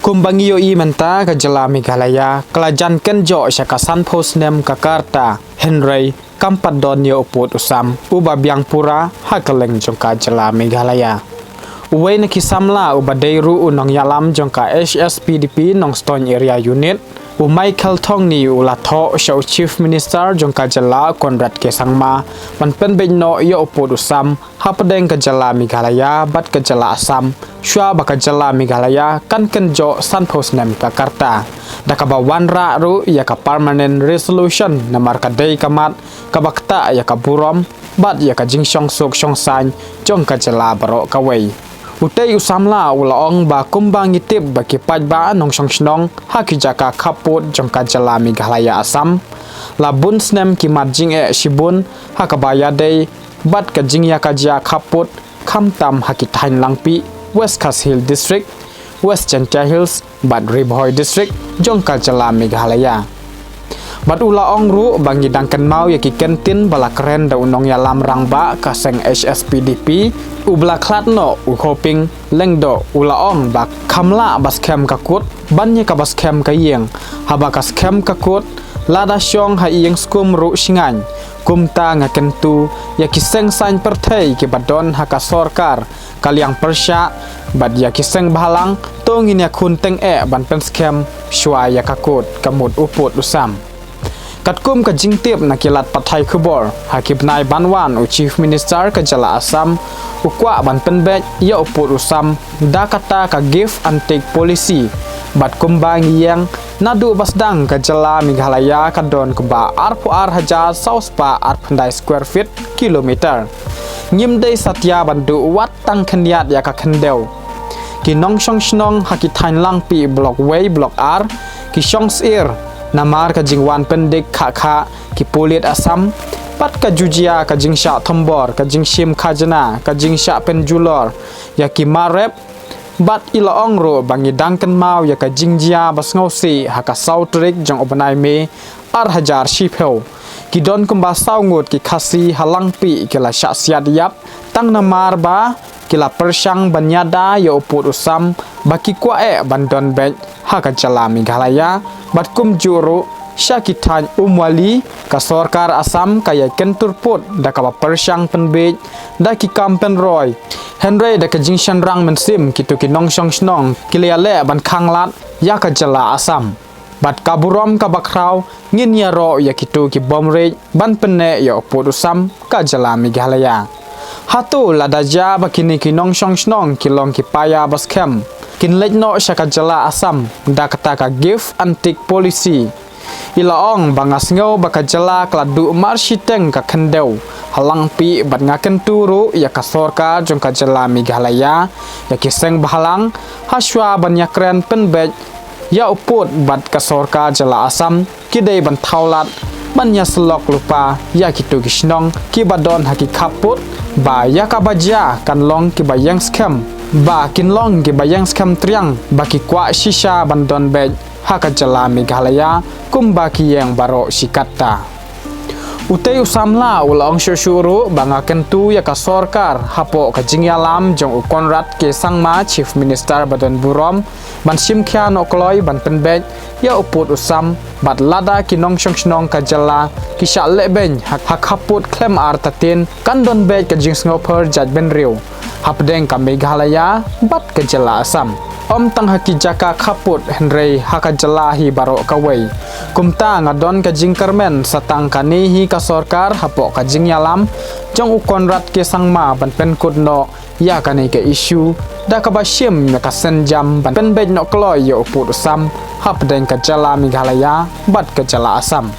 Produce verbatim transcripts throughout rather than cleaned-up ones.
Kumba ngi ïohi mynta ka jylla Meghalaya ka la jan kynjoh sha ka sanphew snem ka karta, hynrei kam pat don ïa u pud u sam uba biang pura ha kylleng jong ka jylla Meghalaya. Uwei na ki samla uba dei ruh u nongïalam jong ka H S P D P Nongstoiñ Area Unit, u Michael Thongni u la thoh sha u Chief Minister jong ka jylla Conrad K Sangma ban pynbeit noh ïa u pud u sam hapdeng ka jylla Meghalaya bad ka jylla Assam, shuwa ba ka jylla Meghalaya kan kynjoh sanphew snem ka karta, da kaba wanrah ruh ïa ka permanent resolution namar ka dei ka mat kaba ktah ïa ka burom bad ïa ka jingshongsuk shongsaiñ jong ka jylla baroh kawei. Utei u samla u la ong ba kumba ngi tip ba ki paidbah nongshong shnong ha ki jaka khappud jong ka jylla Meghalaya Assam la bun snem ki mad jingeh shibun ha kaba ïadei bad ka jingïakajia khappud, khamtam ha ki thaiñ Langpih, West Khasi Hills District, West Jaintia Hills bad Ri Bhoi District jong ka jylla Meghalaya. Bad u la ong ruh ba ngi dang kynmaw ïa ki kyntien ba la kren da u nongïalam rangbah ka seng H S P D P, u ba la khlad noh, u Hoping Lyngdoh, u la ong ba kham lah ba skhem ka kut ban ïa kaba skhem ka ïing, haba ka skhem ka kut lada shong ha ïing skum ruh shi ngaiñ. Kumta nga kyntu ïa ki seng saiñ pyrthei kiba don ha ka sorkar, ka liang pyrshah bad ïa ki seng bhalang, to ngin ïakhun tyngeh ban pynskhem shuwa ïa ka kut, ka mut u pud u sam. Katkum ka jingtip na ki lad pathai khubor, ha ki bnai ban wan u Chief Minister ka jylla Assam u kwah ban pynbeit ïa u pud u sam da kata ka give and take policy. Bad kumba ngi ïeng, naduh ba sdang ka jylla Meghalaya ka don kumba arphew ar hajar saw spah arphew khyndai square feet kilometer. Ngim dei satia ban duh wat tang khyndiat ïa ka khyndew. Ki nongshong shnong ha ki thaiñ Langpih Block wei Block ar ki shong syier namar ka jingwan pyndik khah khah ki pulit Assam, bad ka ju jia ka jingshah thombor, ka jingshim khajna, ka jingshah pynjulor ïa ki mar rep. Bad i la ong ruh ba ngi dang kynmaw ïa ka jingjia ba sngewsih ha ka saw tarik jong u bnai May ar hajar shiphew. Ki don kumba saw ngut ki Khasi ha Langpih ki la shah siat ïap tang namar ba ki la pyrshang ban ïada ïa u pud u sam ba ki kwah eh ban don beit ha ka jylla Meghalaya, bad kumjuh ruh sha ki thaiñ Umwali, ka sorkar Assam ka ïai kyntur pud da kaba pyrshang pynbiej da ki kam pynroi. Hynrei da ka jingshynrang mynsiem kito ki nongshong shnong ki la ïaleh ban khanglad ïa ka jylla Assam. Bad ka burom kaba khraw, ngin ïaroh ïa kito ki bym rit ban pynneh ïa u pud u sam ka jylla Meghalaya. Hato lada jia ba kine ki nongshong shnong ki long ki paia ba skhem, kin leit noh sha ka jylla Assam da kata ka give and take policy? I la ong ba nga sngew ba ka jylla ka la duh marshiteng ka khyndew ha Langpih, bad nga kyntu ruh ïa ka sorkar jong ka jylla Meghalaya, ïa ki seng bhalang, hashwa ban ïakren pynbeit ïa u pud bad ka sorkar jylla Assam, ki dei ban thaw lad ban ïasyllok lypa ïa kito ki shnong kiba don ha ki khappud, ba ïa kaba jia kan long kiba ïeng skhem, ba kin long kiba ïeng skhem triang, ba ki kwah shisha ban don beit ha ka jylla Meghalaya kumba ki ïeng baroh shi katta. Utei u samla u la ong shuh shuh ruh ba nga kyntu ïa ka sorkar hapoh ka jingïalam jong u Conrad K Sangma, Chief Minister ba don burom, ban shim khia noh kloi ban pynbeit ïa u pud u sam, bad lada ki nongshong shnong ka jylla ki shah lehbeiñ ha, ha khappud khlem artatien, kan don beit ka jingsngewphyr jaitbynriew hapdeng ka Meghalaya bad ka jylla Assam. Ym tang ha ki jaka khappud hynrei ha ka jylla hi baroh kawei. Kumta nga don ka jingkyrmen sa tang kane hi ka sorkar hapoh ka jingïalam jong u Conrad K Sangma ban pynkut noh ïa kane ka issue da kaba shim ïa ka sienjam ban pynbeit noh kloi ïa u pud u sam hapdeng ka jylla Meghalaya bad ka jylla Assam.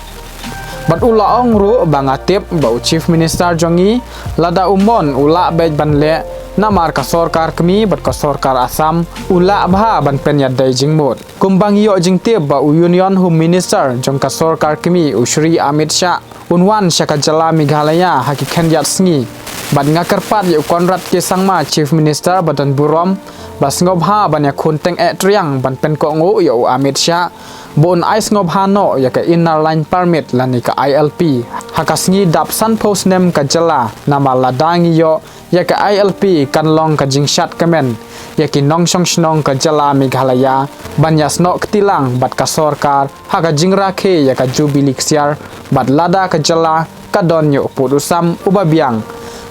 Bad u la ong ruh ba nga tip ba u Chief Minister jong ngi, lada u mon, u lah beit ban leh, namar ka sorkar kmie bad ka sorkar Assam u lah bha ban pynïadei jingmut. Kumba ngi ïoh jingtip ba u Union Home Minister jong ka sorkar kmie, u Shri Amit Shah, un wan sha ka jylla Meghalaya ha ki khyndiat sngi. Bad nga kyrpad ïa u Conrad K Sangma, Chief Minister ba don burom, ba sngewbha ban ïakhun tyngeh triang ban pynkohnguh ïa u Amit Shah, ba un ai sngewbha noh ïa ka Inner Line Permit lane ka I L P ha ka sngi dap sanphew snem ka jylla, namar lada ngi ïoh ïa ka I L P kan long ka jingshad kmen ïa ki nongshong shnong ka jylla Meghalaya ban ïasnoh kti lang bad ka sorkar ha ka jingrakhe ïa ka Jubilee Ksiar, bad lada ka jylla ka don ïa u pud u sam uba biang,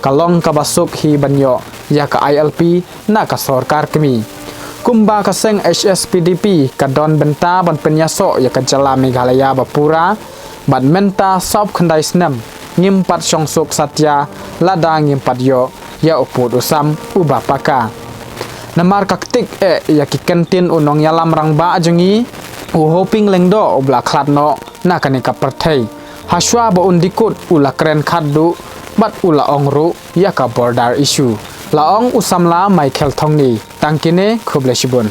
ka long kaba suk hi ban ïoh ïa ka I L P na ka sorkar kmie. Kumba ka seng H S P D P ka don bynta ban pynïasoh ïa ka jylla Meghalaya ba pura, bad mynta sawphew khyndai snem ngim pat shong suk satia lada ngim pat ïoh ïa u pud u sam uba paka. Namar ka ktik eh ïa ki kyntien u nongïalam rangbah jong ngi, u Hoping Lyngdoh, uba la khlad noh na kane ka pyrthei. Hashwa ba un dih kut u la kren khatduh bad u la ong ruh ïa ka border issue, la ong u samla Michael Thongni. Tang kine, khublei shibun.